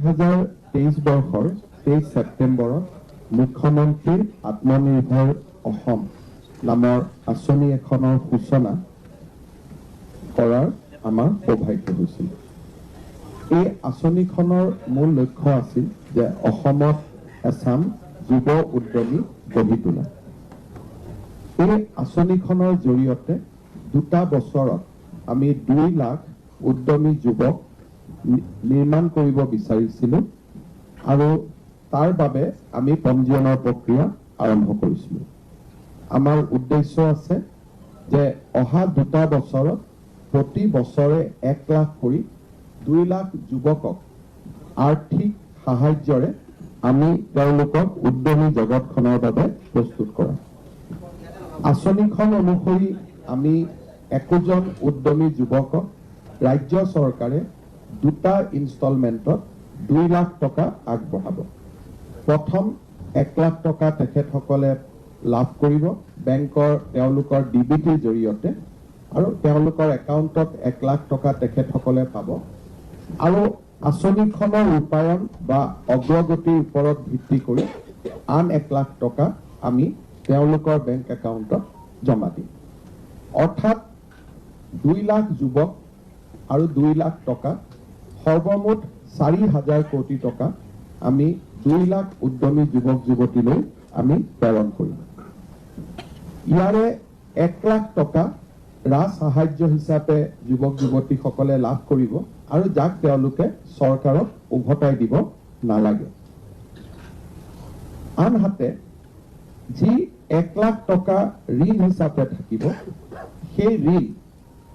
2023 বৰ্ষৰ 23 ছেপ্টেম্বৰত মুখ্যমন্ত্ৰীৰ আত্মনিৰ্ভৰ অসম নামৰ আঁচনি এখনৰ সূচনা কৰাৰ আমাৰ সৌভাগ্য হৈছিল। এই আঁচনিখনৰ মূল লক্ষ্য আছিল যে অসমত এচাম যুৱ উদ্যমী গঢ়ি তোলা। এই আঁচনিখনৰ জৰিয়তে 2টা বছৰত আমি 2 লাখ উদ্যমী যুৱক নিৰ্মাণ কৰিব বিচাৰিছিলোঁ আৰু তাৰ বাবে আমি পঞ্জীয়নৰ প্ৰক্ৰিয়া আৰম্ভ কৰিছিলোঁ। আমাৰ উদ্দেশ্য আছে যে অহা 2টা বছৰত প্ৰতি বছৰে 1 লাখ কৰি 2 লাখ যুৱকক আৰ্থিক সাহায্যৰে আমি তেওঁলোকক উদ্যমী জগতখনৰ বাবে প্ৰস্তুত কৰা। আঁচনিখন অনুসৰি আমি একোজন উদ্যমী যুৱকক ৰাজ্য চৰকাৰে 2টা ইনষ্টলমেণ্টত 2 লাখ টকা আগবঢ়াব। প্ৰথম 1 লাখ টকা তেখেতসকলে লাভ কৰিব বেংকৰ তেওঁলোকৰ ডিবিটিৰ জৰিয়তে আৰু তেওঁলোকৰ একাউণ্টত 1 লাখ টকা তেখেতসকলে পাব আৰু আঁচনিখনৰ ৰূপায়ণ বা অগ্ৰগতিৰ ওপৰত ভিত্তি কৰি আন 1 লাখ টকা আমি তেওঁলোকৰ বেংক একাউণ্টত জমা দিম। অৰ্থাৎ 2 লাখ যুৱক আৰু 2 লাখ টকা, সৰ্বমুঠ 4,000 কোটি টকা আমি 2 লাখ উদ্যমী যুৱক যুৱতীলৈ আমি প্ৰেৰণ কৰিম। ইয়াৰে 1 লাখ টকা ৰাজ সাহায্য হিচাপে যুৱক যুৱতীসকলে লাভ কৰিব আৰু যাক তেওঁলোকে চৰকাৰক উভতাই দিব নালাগে। আনহাতে যি 1 লাখ টকা ঋণ হিচাপে থাকিব, সেই ঋণ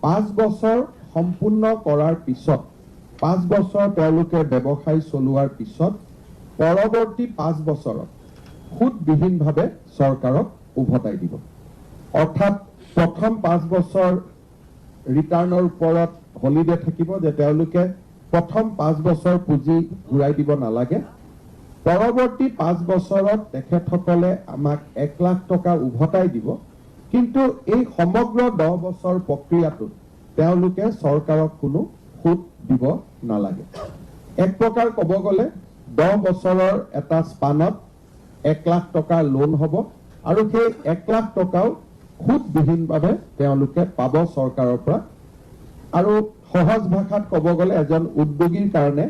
5 বছৰ সম্পূৰ্ণ কৰাৰ পিছত, 5 বছৰ তেওঁলোকে ব্যৱসায় চলোৱাৰ পিছত পৰৱৰ্তী 5 বছৰত সুদবিহীনভাৱে চৰকাৰক উভতাই দিব। অৰ্থাৎ প্ৰথম 5 বছৰ ৰিটাৰ্ণৰ ওপৰত হলিডে থাকিব যে তেওঁলোকে প্ৰথম 5 বছৰ পুঁজি ঘূৰাই দিব নালাগে। পৰৱৰ্তী 5 বছৰত তেখেতসকলে আমাক 1 লাখ টকা উভতাই দিব, কিন্তু এই সমগ্ৰ 10 বছৰ প্ৰক্ৰিয়াটোত তেওঁলোকে চৰকাৰক কোনো সুদ দিব নালাগে। এক প্ৰকাৰ ক'ব গ'লে 10 বছৰৰ এটা স্পানত 1 লাখ টকা লোন হ'ব আৰু সেই 1 লাখ টকাও সুদবিহীনভাৱে তেওঁলোকে পাব চৰকাৰৰ পৰা। আৰু সহজ ভাষাত ক'ব গ'লে এজন উদ্যোগীৰ কাৰণে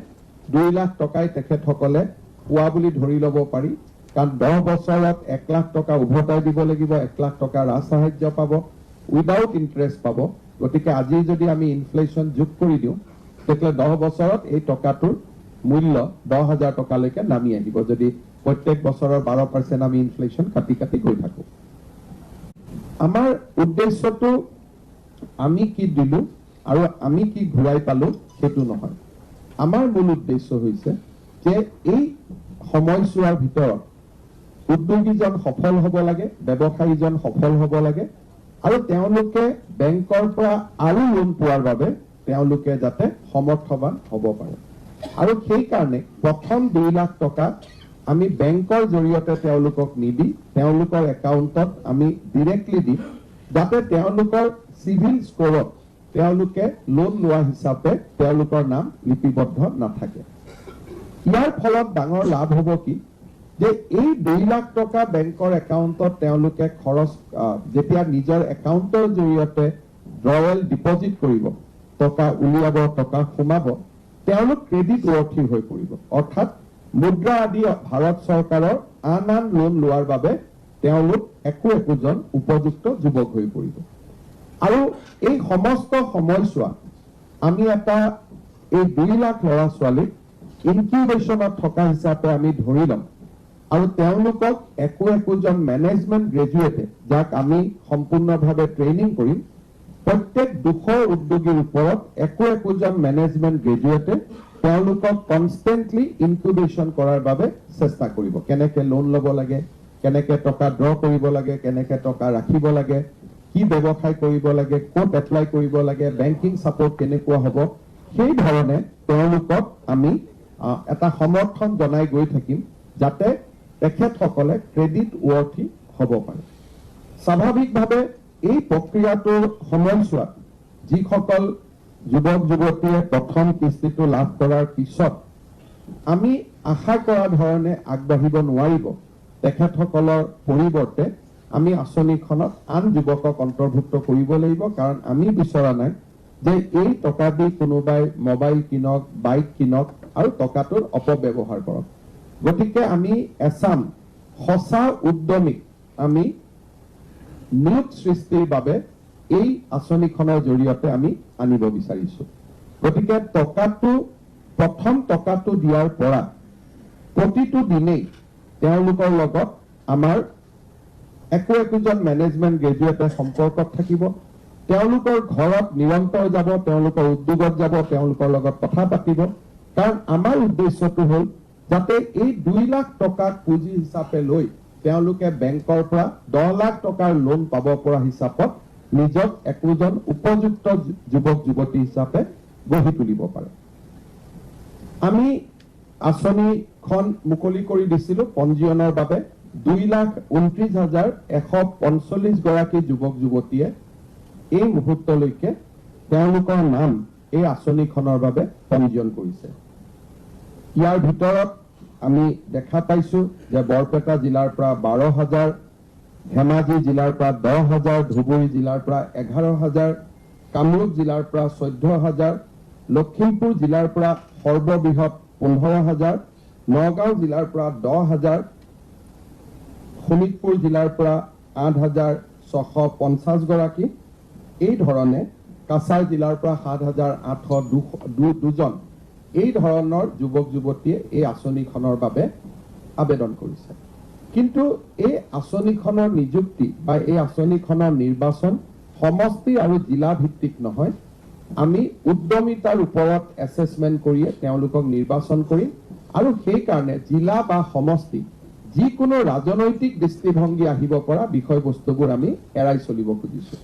2 লাখ টকাই তেখেতসকলে পোৱা বুলি ধৰি ল'ব পাৰি, কাৰণ 10 বছৰত 1 লাখ টকা উভতাই দিব লাগিব, 1 লাখ টকা ৰাজ সাহায্য পাব, উইদাউট ইণ্টাৰেষ্ট পাব। গতিকে আজি যদি আমি ইনফ্লেশ্যন যোগ কৰি দিওঁ, তেতিয়াহ'লে 10 বছৰত এই টকাটোৰ মূল্য 10,000 টকালৈকে নামি আহিব, যদি প্ৰত্যেক বছৰৰ 12% আমি ইনফ্লেশ্যন কাটি কাটি গৈ থাকোঁ। আমাৰ উদ্দেশ্যটো আমি কি দিলো আৰু আমি কি ঘূৰাই পালো সেইটো নহয়। আমাৰ মূল উদ্দেশ্য হৈছে যে এই সময়ছোৱাৰ ভিতৰত উদ্যোগীজন সফল হ'ব লাগে, ব্যৱসায়ীজন সফল হ'ব লাগে আৰু তেওঁলোকে বেংকৰ পৰা আৰু লোন পোৱাৰ বাবে তেওঁলোকে যাতে সমৰ্থবান হ'ব পাৰে। আৰু সেইকাৰণে প্ৰথম 2 লাখ টকা আমি বেংকৰ জৰিয়তে তেওঁলোকক নিদি তেওঁলোকৰ একাউণ্টত আমি ডিৰেক্টলি দিম, যাতে তেওঁলোকৰ চিভিল স্ক'ৰত তেওঁলোকে লোন লোৱা হিচাপে তেওঁলোকৰ নাম লিপিবদ্ধ নাথাকে। ইয়াৰ ফলত ডাঙৰ লাভ হ'ব কি যে এই 2 লাখ টকা বেংকৰ একাউণ্টত তেওঁলোকে খৰচ যেতিয়া নিজৰ একাউণ্টৰ জৰিয়তে ড্ৰৱেল ডিপজিট কৰিব, টকা উলিয়াব, টকা সোমাব, তেওঁলোক ক্ৰেডিট ৱৰ্থি হৈ পৰিব। অৰ্থাৎ মুদ্ৰা আদি ভাৰত চৰকাৰৰ আন আন লোন লোৱাৰ বাবে তেওঁলোক একো একোজন উপযুক্ত যুৱক হৈ পৰিব। আৰু এই সমস্ত সময়ছোৱা আমি এটা এই 2 লাখ ল'ৰা ছোৱালীক ইনকিউবেশ্যনত থকা হিচাপে আমি ধৰি ল'ম আৰু তেওঁলোকক একো একোজন মেনেজমেণ্ট গ্ৰেজুৱেটে, যাক আমি সম্পূৰ্ণভাৱে ট্ৰেইনিং কৰিম, প্ৰত্যেক 200 উদ্যোগীৰ ওপৰত একো একোজন মেনেজমেণ্ট গ্ৰেজুৱেটে তেওঁলোকক কনষ্টেণ্টলি ইনকিউবেশ্যন কৰাৰ বাবে চেষ্টা কৰিব। কেনেকে লোন ল'ব লাগে, কেনেকে টকা ড্ৰ কৰিব লাগে, কেনেকে টকা ৰাখিব লাগে, কি ব্যৱসায় কৰিব লাগে, ক'ত এপ্লাই কৰিব লাগে, বেংকিং ছাপৰ্ট কেনেকুৱা হ'ব, সেই ধৰণে তেওঁলোকক আমি এটা সমৰ্থন জনাই গৈ থাকিম যাতে তেখেতসকলে ক্ৰেডিট ৱৰ্থি হ'ব পাৰে। স্বাভাৱিকভাৱে এই প্ৰক্ৰিয়াটোৰ সময়ছোৱাত যিসকল যুৱক যুৱতীয়ে প্ৰথম কিস্তিটো লাভ কৰাৰ পিছত আমি আশা কৰা ধৰণে আগবাঢ়িব নোৱাৰিব, তেখেতসকলৰ পৰিৱৰ্তে আমি আঁচনিখনত আন যুৱকক অন্তৰ্ভুক্ত কৰিব লাগিব। কাৰণ আমি বিচৰা নাই যে এই টকা দি কোনোবাই মোবাইল কিনক, বাইক কিনক আৰু টকাটোৰ অপব্যৱহাৰ কৰক। গতিকে আমি এচাম সঁচা উদ্যমীক আমি নিয়োগ সৃষ্টিৰ বাবে এই আঁচনিখনৰ জৰিয়তে আমি আনিব বিচাৰিছো। গতিকে টকাটো, প্ৰথম টকাটো দিয়াৰ পৰা প্ৰতিটো দিনেই তেওঁলোকৰ লগত আমাৰ একো একোজন মেনেজমেণ্ট গ্ৰেজুৱেটে সম্পৰ্কত থাকিব, তেওঁলোকৰ ঘৰত নিৰন্তৰ যাব, তেওঁলোকৰ উদ্যোগত যাব, তেওঁলোকৰ লগত কথা পাতিব। কাৰণ আমাৰ উদ্দেশ্যটো হ'ল যাতে এই 2 লাখ টকাক পুঁজি হিচাপে লৈ তেওঁলোকে বেংকৰ পৰা 10 লাখ টকাৰ লোন পাব পৰা হিচাপত নিজক একোজন উপযুক্ত যুৱক যুৱতী হিচাপে গঢ়ি তুলিব পাৰে। আমি আঁচনিখন মুকলি কৰি দিছিলো পঞ্জীয়নৰ বাবে। 2,29,145 গৰাকী যুৱক যুৱতীয়ে এই মুহূৰ্তলৈকে তেওঁলোকৰ নাম এই আঁচনিখনৰ বাবে পঞ্জীয়ন কৰিছে। ইয়াৰ ভিতৰত আমি দেখা পাইছো যে বৰপেটা জিলাৰ পৰা 12,000, ধেমাজি জিলাৰ পৰা 10,000, ধুবুৰী জিলাৰ পৰা 11,000, কামৰূপ জিলাৰ পৰা 14,000, লখিমপুৰ জিলাৰ পৰা সৰ্ববৃহৎ 15,000, নগাঁও জিলাৰ পৰা 10,000, শোণিতপুৰ জিলাৰ পৰা 8,650 গৰাকী, এই ধৰণে কাছাৰ জিলাৰ পৰা 7,802 জন, এই ধৰণৰ যুৱক যুৱতীয়ে এই আঁচনিখনৰ বাবে আবেদন কৰিছে। কিন্তু এই আঁচনিখনৰ নিযুক্তি বা এই আঁচনিখনৰ নিৰ্বাচন সমষ্টি আৰু জিলা ভিত্তিক নহয়। আমি উদ্যমিতাৰ ওপৰত এছেচমেণ্ট কৰিয়ে তেওঁলোকক নিৰ্বাচন কৰিম আৰু সেইকাৰণে জিলা বা সমষ্টি যিকোনো ৰাজনৈতিক দৃষ্টিভংগী আহিব পৰা বিষয়বস্তুবোৰ আমি এৰাই চলিব খুজিছো।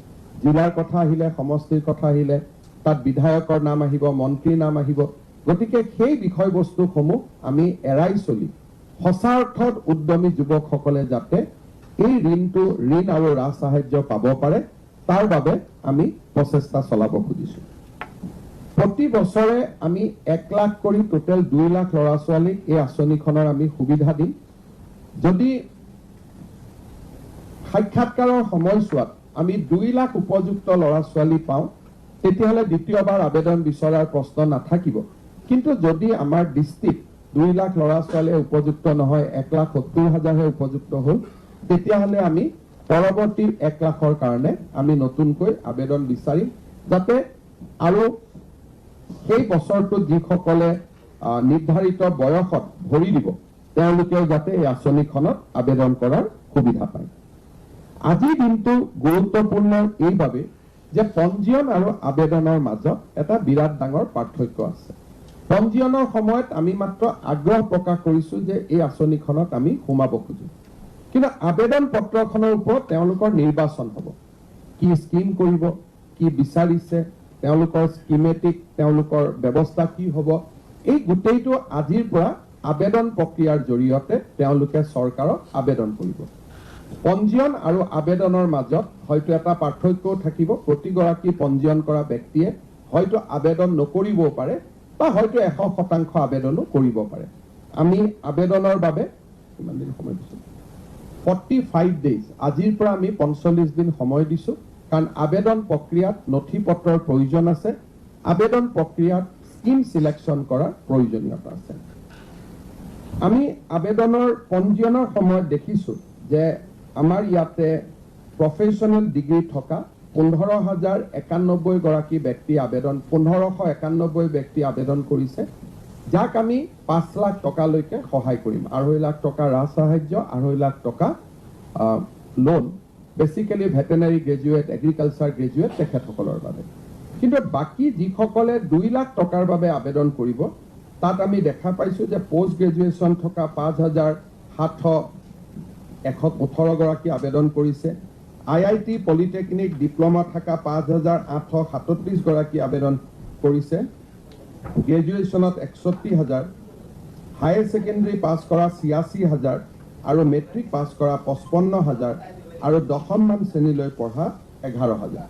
জিলাৰ কথা আহিলে, সমষ্টিৰ কথা আহিলে তাত বিধায়কৰ নাম আহিব, মন্ত্ৰীৰ নাম আহিব। গতিকে সেই বিষয়বস্তুসমূহ আমি এৰাই চলি সঁচা অৰ্থত উদ্যমী যুৱকসকলে যাতে এই ঋণটো, ঋণ আৰু ৰাজসাহায্য পাব পাৰে তাৰ বাবে আমি প্ৰচেষ্টা চলাব খুজিছো। প্ৰতি বছৰে আমি 1 লাখ কৰি টোটেল 2 লাখ ল'ৰা ছোৱালীক এই আঁচনিখনৰ আমি সুবিধা দিম। যদি সাক্ষাৎকাৰৰ সময়ছোৱাত আমি 2 লাখ উপযুক্ত ল'ৰা ছোৱালী পাওঁ, তেতিয়াহ'লে দ্বিতীয়বাৰ আবেদন বিচৰাৰ প্ৰশ্ন নাথাকিব। কিন্তু যদি আমাৰ দৃষ্টিত 2 লাখ ল'ৰা ছোৱালীয়ে উপযুক্ত নহয়, 1,70,000হে উপযুক্ত হ'ল, তেতিয়াহ'লে আমি পৰৱৰ্তী 1 লাখৰ কাৰণে আমি নতুনকৈ আবেদন বিচাৰিম, যাতে আৰু সেই বছৰটোত যিসকলে নিৰ্ধাৰিত বয়সত ভৰি দিব তেওঁলোকেও যাতে এই আঁচনিখনত আবেদন কৰাৰ সুবিধা পায়। আজিৰ দিনটো গুৰুত্বপূৰ্ণ এইবাবে যে পঞ্জীয়ন আৰু আবেদনৰ মাজত এটা বিৰাট ডাঙৰ পাৰ্থক্য আছে। পঞ্জীয়নৰ সময়ত আমি মাত্ৰ আগ্ৰহ প্ৰকাশ কৰিছো যে এই আঁচনিখনত আমি সোমাব খোজো, কিন্তু আবেদন পত্ৰখনৰ ওপৰত তেওঁলোকৰ নিৰ্বাচন হ'ব, কি স্কীম কৰিব, কি বিচাৰিছে, তেওঁলোকৰ স্কিমেটিক, তেওঁলোকৰ ব্যৱস্থা কি হ'ব, এই গোটেইটো আজিৰ পৰা আবেদন প্ৰক্ৰিয়াৰ জৰিয়তে তেওঁলোকে চৰকাৰক আবেদন কৰিব। পঞ্জীয়ন আৰু আবেদনৰ মাজত হয়তো এটা পাৰ্থক্যও থাকিব। প্ৰতিগৰাকী পঞ্জীয়ন কৰা ব্যক্তিয়ে হয়তো আবেদন নকৰিবও পাৰে বা হয়তো 100% আবেদনো কৰিব পাৰে। আমি আবেদনৰ বাবে কিমান দিন সময় দিছোঁ? 45 ডেইজ, আজিৰ পৰা আমি 45 দিন সময় দিছোঁ। কাৰণ আবেদন প্ৰক্ৰিয়াত নথি পত্ৰৰ প্ৰয়োজন আছে, আবেদন প্ৰক্ৰিয়াত স্কীম চিলেকশ্যন কৰাৰ প্ৰয়োজনীয়তা আছে। আমি আবেদনৰ পঞ্জীয়নৰ সময়ত দেখিছোঁ যে আমাৰ ইয়াতে প্ৰফেচনেল ডিগ্ৰী থকা 15,091 গৰাকী ব্যক্তি আবেদন, 1,591 ব্যক্তি আবেদন কৰিছে, যাক আমি 5 লাখ টকালৈকে সহায় কৰিম। 2.5 লাখ টকা ৰাজসাহায্য, 2.5 লাখ টকা loan, basically veterinary graduate, agriculture graduate তেখেতসকলৰ বাবে। কিন্তু বাকী যিসকলে 2 লাখ টকাৰ বাবে আবেদন কৰিব, তাত আমি দেখা পাইছোঁ যে পষ্ট গ্ৰেজুৱেশ্যন থকা 5,718 গৰাকী আবেদন কৰিছে, I I T polytechnic diploma থকা 5,837 গৰাকী আবেদন কৰিছে, গ্ৰেজুৱেশ্যনত 61,000, হায়াৰ ছেকেণ্ডেৰী পাছ কৰা 86,000 আৰু মেট্ৰিক পাছ কৰা 55,000 আৰু দশমমান শ্ৰেণীলৈ পঢ়া 11,000।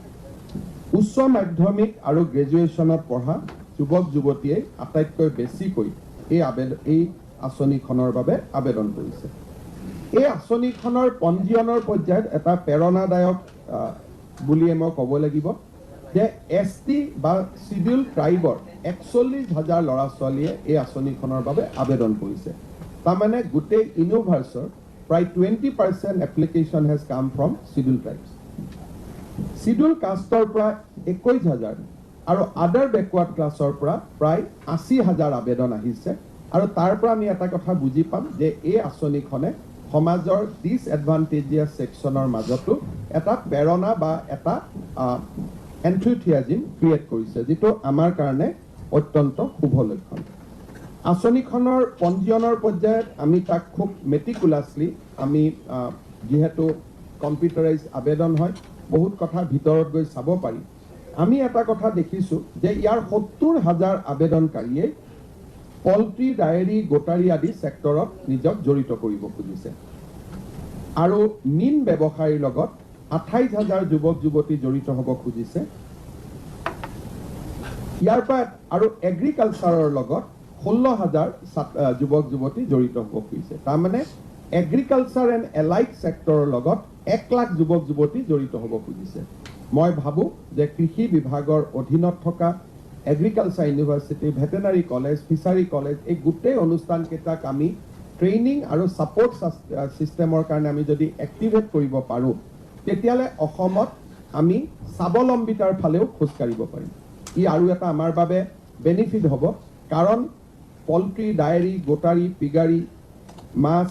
উচ্চ মাধ্যমিক আৰু গ্ৰেজুৱেশ্যনত পঢ়া যুৱক যুৱতীয়ে আটাইতকৈ বেছিকৈ এই আঁচনিখনৰ বাবে আবেদন কৰিছে। এই আঁচনিখনৰ পঞ্জীয়নৰ পৰ্যায়ত এটা প্ৰেৰণাদায়ক বুলিয়ে মই ক'ব লাগিব যে এছ টি বা চিডিউল ট্ৰাইবৰ 41 হাজাৰ ল'ৰা ছোৱালীয়ে এই আঁচনিখনৰ বাবে আবেদন কৰিছে। তাৰমানে গোটেই ইউনিভাৰ্চৰ প্ৰায় 20% application has come from schedule tribes। Schedule কাষ্টৰ পৰা 21 হাজাৰ আৰু আদাৰ বেকৱাৰ্ড ক্লাছৰ পৰা প্ৰায় 80 হাজাৰ আবেদন আহিছে। আৰু তাৰ পৰা আমি এটা কথা বুজি পাম যে এই আঁচনিখনে সমাজৰ ডিছএডভান্টেজিয়াছ ছেকশ্যনৰ মাজতো এটা প্ৰেৰণা বা এটা এনথুথিয়াজিম ক্ৰিয়েট কৰিছে, যিটো আমাৰ কাৰণে অত্যন্ত শুভ লক্ষণ। আঁচনিখনৰ পঞ্জীয়নৰ পৰ্যায়ত আমি তাক খুব মেটিকুলাছলি আমি যিহেতু কম্পিউটাৰাইজ আবেদন হয়, বহুত কথা ভিতৰত গৈ চাব পাৰি। আমি এটা কথা দেখিছোঁ যে ইয়াৰ 70 হাজাৰ আবেদনকাৰীয়ে পল্ট্ৰি, ডায়েৰী, গোটাৰী আদি ছেক্টৰত নিজক জড়িত কৰিব খুজিছে আৰু মীন ব্যৱসায়ীৰ লগত 28 হাজাৰ যুৱক যুৱতী জড়িত হ'ব খুজিছে। ইয়াৰ পৰা আৰু এগ্ৰিকালচাৰৰ লগত 16 হাজাৰ যুৱক যুৱতী জড়িত হ'ব খুজিছে। তাৰমানে এগ্ৰিকালচাৰ এণ্ড এলাইড ছেক্টৰৰ লগত 1 লাখ যুৱক যুৱতী জড়িত হ'ব খুজিছে। মই ভাবোঁ যে কৃষি বিভাগৰ অধীনত থকা agriculture university, veterinary college, fishery college, এই গোটেই অনুষ্ঠানকেইটাক আমি ট্ৰেইনিং আৰু ছাপৰ্ট ছিষ্টেমৰ কাৰণে আমি যদি এক্টিভেট কৰিব পাৰোঁ, তেতিয়াহ'লে অসমত আমি স্বাৱলম্বিতাৰ ফালেও খোজকাঢ়িব পাৰিম। ই আৰু এটা আমাৰ বাবে বেনিফিট হ'ব, কাৰণ পল্ট্ৰি, ডায়েৰী, গোটাৰী, পিগাৰী, মাছ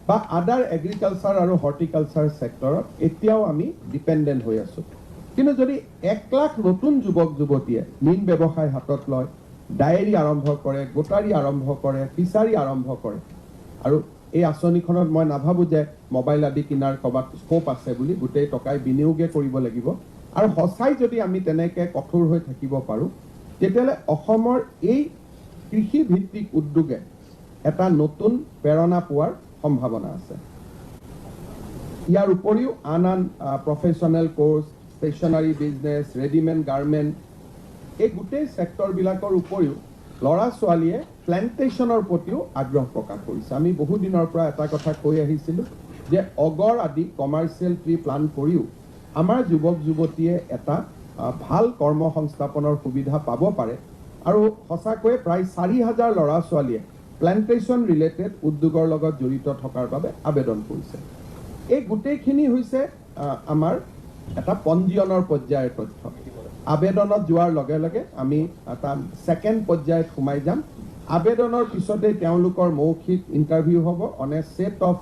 বা আদাৰ এগ্ৰিকালচাৰ আৰু হৰ্টিকালচাৰ ছেক্টৰত এতিয়াও আমি ডিপেণ্ডেণ্ট হৈ আছোঁ। কিন্তু যদি 1 লাখ নতুন যুৱক যুৱতীয়ে মীন ব্যৱসায় হাতত লয়, ডায়েৰী আৰম্ভ কৰে, গোটাৰী আৰম্ভ কৰে, ফিচাৰী আৰম্ভ কৰে, আৰু এই আঁচনিখনত মই নাভাবোঁ যে মোবাইল আদি কিনাৰ ক'ৰবাত স্ক'প আছে বুলি, গোটেই টকাই বিনিয়োগে কৰিব লাগিব। আৰু সঁচাই যদি আমি তেনেকৈ কঠোৰ হৈ থাকিব পাৰোঁ, তেতিয়াহ'লে অসমৰ এই কৃষিভিত্তিক উদ্যোগে এটা নতুন প্ৰেৰণা পোৱাৰ সম্ভাৱনা আছে। ইয়াৰ উপৰিও আন আন professional course, stationery business, readymade garment, এই গোটেই ছেক্টৰবিলাকৰ উপৰিও ল'ৰা ছোৱালীয়ে প্লেণ্টেশ্যনৰ প্ৰতিও আগ্ৰহ প্ৰকাশ কৰিছে। আমি বহুদিনৰ পৰা এটা কথা কৈ আহিছিলোঁ যে অগৰ আদি কমাৰ্চিয়েল ট্ৰি প্লাণ্ট কৰিও আমাৰ যুৱক যুৱতীয়ে এটা ভাল কৰ্ম সংস্থাপনৰ সুবিধা পাব পাৰে। আৰু সঁচাকৈয়ে প্ৰায় 4 হাজাৰ ল'ৰা ছোৱালীয়ে প্লেণ্টেশ্যন ৰিলেটেড উদ্যোগৰ লগত জড়িত থকাৰ বাবে আবেদন কৰিছে। এই গোটেইখিনি হৈছে আমাৰ এটা পঞ্জীয়নৰ পৰ্যায়ৰ তথ্য। আবেদনত যোৱাৰ লগে লগে আমি এটা ছেকেণ্ড পৰ্যায়ত সোমাই যাম। আবেদনৰ পিছতেই তেওঁলোকৰ মৌখিক ইণ্টাৰভিউ হ'ব on a set of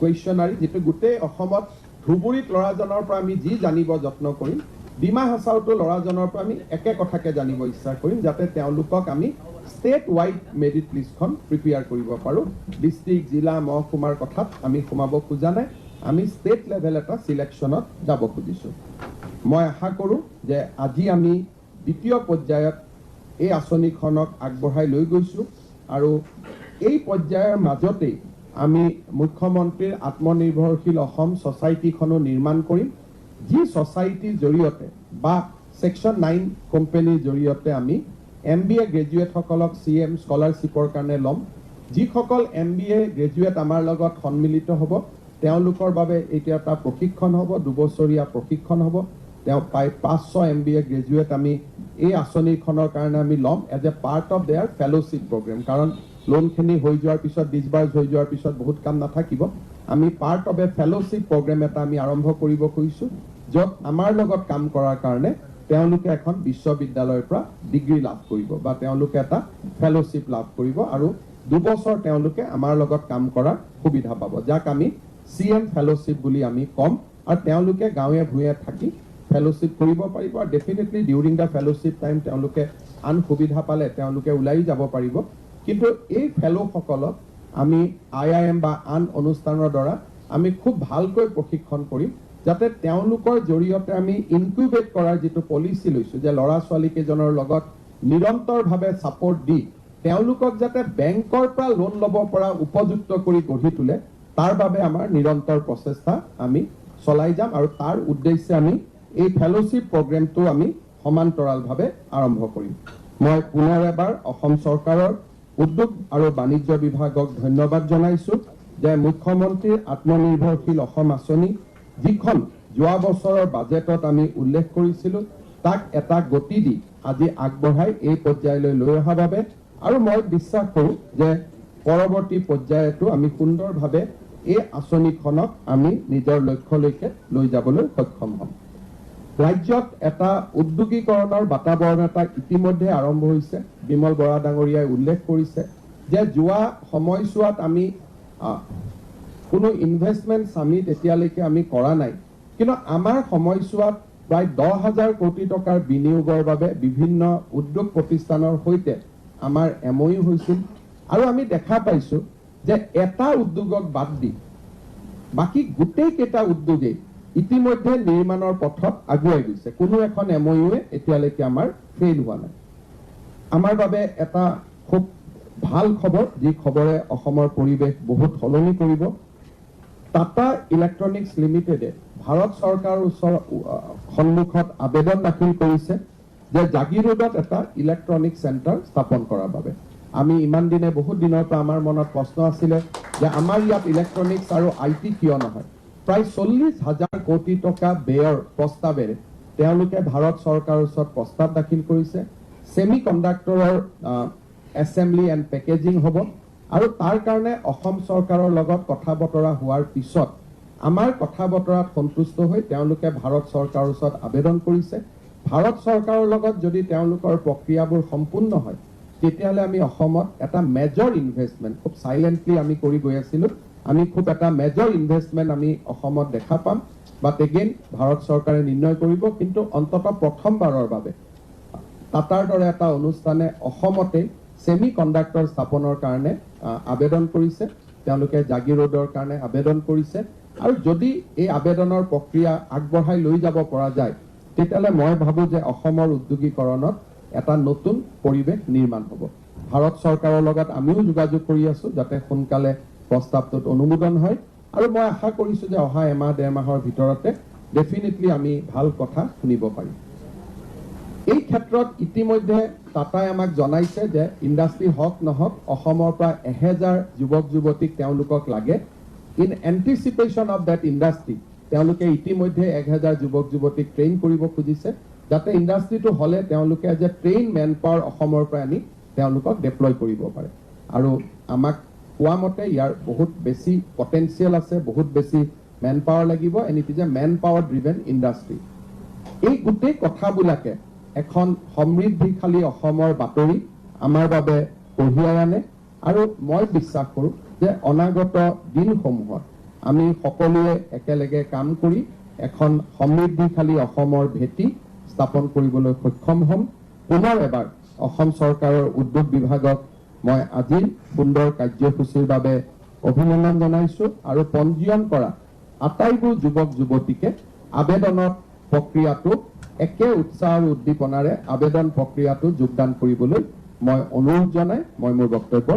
questionnaire, যিটো গোটেই অসমত ধুবুৰীত ল'ৰাজনৰ পৰা আমি যি জানিব যত্ন কৰিম, ডিমা হাছাওতো ল'ৰাজনৰ পৰা আমি একে কথাকে জানিব ইচ্ছা কৰিম, যাতে তেওঁলোকক আমি ষ্টেট ৱাইড মেৰিট লিষ্টখন প্ৰিপেয়াৰ কৰিব পাৰোঁ। ডিষ্ট্ৰিক্ট, জিলা, মহকুমাৰ কথাত আমি সোমাব খোজা নাই। আমি ষ্টেট লেভেল এটা চিলেকশ্যনত যাব খুজিছোঁ। মই আশা কৰোঁ যে আজি আমি দ্বিতীয় পৰ্যায়ত এই আঁচনিখনক আগবঢ়াই লৈ গৈছোঁ আৰু এই পৰ্যায়ৰ মাজতেই আমি মুখ্যমন্ত্ৰীৰ আত্মনিৰ্ভৰশীল অসম ছ'চাইটিখনো নিৰ্মাণ কৰিম, যি ছ'চাইটিৰ জৰিয়তে বা ছেকশ্যন 9 কোম্পেনীৰ জৰিয়তে আমি এমবিএ গ্ৰেজুৱেটসকলক চিএম স্কলাৰশ্বিপৰ কাৰণে ল'ম। যিসকল এমবিএ গ্ৰেজুৱেট আমাৰ লগত সন্মিলিত হ'ব, তেওঁলোকৰ বাবে এতিয়া এটা প্ৰশিক্ষণ হ'ব, দুবছৰীয়া প্ৰশিক্ষণ হ'ব। তেওঁ প্ৰায় 500 এমবিএ গ্ৰেজুৱেট আমি এই আঁচনিখনৰ কাৰণে আমি ল'ম as a part of their fellowship program। কাৰণ লোনখিনি হৈ যোৱাৰ পিছত, ডিছবাৰ্চ হৈ যোৱাৰ পিছত বহুত কাম নাথাকিব। আমি part of a fellowship program এটা আমি আৰম্ভ কৰিব খুজিছোঁ, য'ত আমাৰ লগত কাম কৰাৰ কাৰণে তেওঁলোকে এখন বিশ্ববিদ্যালয়ৰ পৰা ডিগ্ৰী লাভ কৰিব বা তেওঁলোকে এটা ফেলোশ্বিপ লাভ কৰিব আৰু 2 বছৰ তেওঁলোকে আমাৰ লগত কাম কৰাৰ সুবিধা পাব, যাক আমি চিএম ফেলোশ্বিপ বুলি আমি ক'ম। আৰু তেওঁলোকে গাঁৱে ভূঞে থাকি ফেলোশ্বিপ কৰিব পাৰিব আৰু definitely during the fellowship time তেওঁলোকে আন সুবিধা পালে তেওঁলোকে ওলাই যাব পাৰিব। কিন্তু এই ফেলোসকলক আমি আইআইএম বা আন অনুষ্ঠানৰ দ্বাৰা আমি খুব ভালকৈ প্ৰশিক্ষণ কৰিম, যাতে তেওঁলোকৰ জৰিয়তে আমি ইনকিউবেট কৰাৰ যিটো পলিচি লৈছোঁ যে ল'ৰা ছোৱালীকেইজনৰ লগত নিৰন্তৰভাৱে ছাপৰ্ট দি তেওঁলোকক যাতে বেংকৰ পৰা লোন ল'ব পৰা উপযুক্ত কৰি গঢ়ি তোলে, তাৰ বাবে আমাৰ নিৰন্তৰ প্ৰচেষ্টা আমি চলাই যাম। আৰু তাৰ উদ্দেশ্যে আমি এই ফেলোশ্বিপ প্ৰগ্ৰেমটো আমি সমান্তৰালভাৱে আৰম্ভ কৰিম। মই পুনৰ এবাৰ অসম চৰকাৰৰ উদ্যোগ আৰু বাণিজ্য বিভাগক ধন্যবাদ জনাইছোঁ যে মুখ্যমন্ত্ৰীৰ আত্মনিৰ্ভৰশীল অসম আঁচনি, যিখন যোৱা বছৰৰ বাজেটত আমি উল্লেখ কৰিছিলোঁ, তাক এটা গতি দি আজি আগবঢ়াই এই পৰ্যায়লৈ লৈ অহা বাবে। আৰু মই বিশ্বাস কৰোঁ যে পৰৱৰ্তী পৰ্যায়তো আমি সুন্দৰভাৱে এই আঁচনিখনক আমি নিজৰ লক্ষ্যলৈকে লৈ যাবলৈ সক্ষম হ'ম। ৰাজ্যত এটা উদ্যোগীকৰণৰ বাতাবৰণ এটা ইতিমধ্যে আৰম্ভ হৈছে। বিমল বৰা ডাঙৰীয়াই উল্লেখ কৰিছে যে যোৱা সময়ছোৱাত আমি কোনো ইনভেষ্টমেণ্ট ছামিট এতিয়ালৈকে আমি কৰা নাই, কিন্তু আমাৰ সময়ছোৱাত প্ৰায় 10,000 কোটি টকাৰ বিনিয়োগৰ বাবে বিভিন্ন উদ্যোগ প্ৰতিষ্ঠানৰ সৈতে আমাৰ এমইউ হৈছিল। আৰু আমি দেখা পাইছোঁ যে এটা উদ্যোগক বাদ দি বাকী গোটেইকেইটা উদ্যোগেই ইতিমধ্যে নিৰ্মাণৰ পথত আগুৱাই গৈছে। কোনো এখন এমইউৱে এতিয়ালৈকে আমাৰ ফেইল হোৱা নাই। আমাৰ বাবে এটা খুব ভাল খবৰ, যি খবৰে অসমৰ পৰিৱেশ বহুত সলনি কৰিব। টাটা ইলেক্ট্ৰনিক্স লিমিটেডে ভাৰত চৰকাৰৰ ওচৰত সন্মুখত আবেদন দাখিল কৰিছে যে জাগিৰোডত এটা ইলেক্ট্ৰনিক চেণ্টাৰ স্থাপন কৰাৰ বাবে। আমি ইমান দিনে, বহুত দিনৰ পৰা আমাৰ মনত প্ৰশ্ন আছিলে যে আমাৰ ইয়াত ইলেক্ট্ৰনিক্স আৰু IT কিয় নহয়। প্ৰায় 40,000 কোটি টকা ব্যয়ৰ প্ৰস্তাৱেৰে তেওঁলোকে ভাৰত চৰকাৰৰ ওচৰত প্ৰস্তাৱ দাখিল কৰিছে। ছেমি কণ্ডাক্টৰৰ এছেম্বলি এণ্ড পেকেজিং হ'ব আৰু তাৰ কাৰণে অসম চৰকাৰৰ লগত কথা বতৰা হোৱাৰ পিছত আমাৰ কথা বতৰাত সন্তুষ্ট হৈ তেওঁলোকে ভাৰত চৰকাৰৰ ওচৰত আবেদন কৰিছে। ভাৰত চৰকাৰৰ লগত যদি তেওঁলোকৰ প্ৰক্ৰিয়াবোৰ সম্পূৰ্ণ হয়, তেতিয়াহ'লে আমি অসমত এটা মেজৰ ইনভেষ্টমেণ্ট, খুব চাইলেণ্টলি আমি কৰি গৈ আছিলোঁ, আমি খুব এটা মেজৰ ইনভেষ্টমেণ্ট আমি অসমত দেখা পাম। বাট এগেইন ভাৰত চৰকাৰে নিৰ্ণয় কৰিব, কিন্তু অন্ততঃ প্ৰথমবাৰৰ বাবে টাটাৰ দৰে এটা অনুষ্ঠানে অসমতে ছেমি কণ্ডাক্টৰ স্থাপনৰ কাৰণে আবেদন কৰিছে। তেওঁলোকে জাগিৰোডৰ কাৰণে আবেদন কৰিছে আৰু যদি এই আবেদনৰ প্ৰক্ৰিয়া আগবঢ়াই লৈ যাব পৰা যায়, তেতিয়াহ'লে মই ভাবোঁ যে অসমৰ উদ্যোগীকৰণত এটা নতুন পৰিৱেশ নিৰ্মাণ হ'ব। ভাৰত চৰকাৰৰ লগত আমিও যোগাযোগ কৰি আছোঁ যাতে সোনকালে প্ৰস্তাৱটোত অনুমোদন হয় আৰু মই আশা কৰিছোঁ যে অহা এমাহ ডেৰ মাহৰ ভিতৰতে ডেফিনেটলি আমি ভাল কথা শুনিব পাৰিম। এই ক্ষেত্ৰত ইতিমধ্যে টাটাই আমাক জনাইছে যে ইণ্ডাষ্ট্ৰী হওক নহওক, অসমৰ পৰা 1000 যুৱক যুৱতীক তেওঁলোকক লাগে। In anticipation of that industry তেওঁলোকে ইতিমধ্যে 1000 যুৱক যুৱতীক ট্ৰেইন কৰিব খুজিছে, যাতে ইণ্ডাষ্ট্ৰীটো হ'লে তেওঁলোকে যে ট্ৰেইন মেন পাৱাৰ অসমৰ পৰা আনি তেওঁলোকক ডেপ্লয় কৰিব পাৰে। আৰু আমাক কোৱা মতে ইয়াৰ বহুত বেছি পটেঞ্চিয়েল আছে, বহুত বেছি মেন পাৱাৰ লাগিব and it is a man power driven industry. এই গোটেই কথাবিলাকে এখন সমৃদ্ধিশালী অসমৰ বাতৰি আমাৰ বাবে কঢ়িয়াই আনে আৰু মই বিশ্বাস কৰোঁ যে অনাগত দিনসমূহত আমি সকলোৱে একেলগে কাম কৰি এখন সমৃদ্ধিশালী অসমৰ ভেটি স্থাপন কৰিবলৈ সক্ষম হ'ম। পুনৰ এবাৰ অসম চৰকাৰৰ উদ্যোগ বিভাগক মই আজিৰ সুন্দৰ কাৰ্যসূচীৰ বাবে অভিনন্দন জনাইছোঁ আৰু পঞ্জীয়ন কৰা আটাইবোৰ যুৱক যুৱতীকে আবেদনৰ প্ৰক্ৰিয়াটো একে উৎসাহ আৰু উদ্দীপনাৰে আবেদন প্ৰক্ৰিয়াটো যোগদান কৰিবলৈ মই অনুৰোধ জনাই মই মোৰ বক্তব্য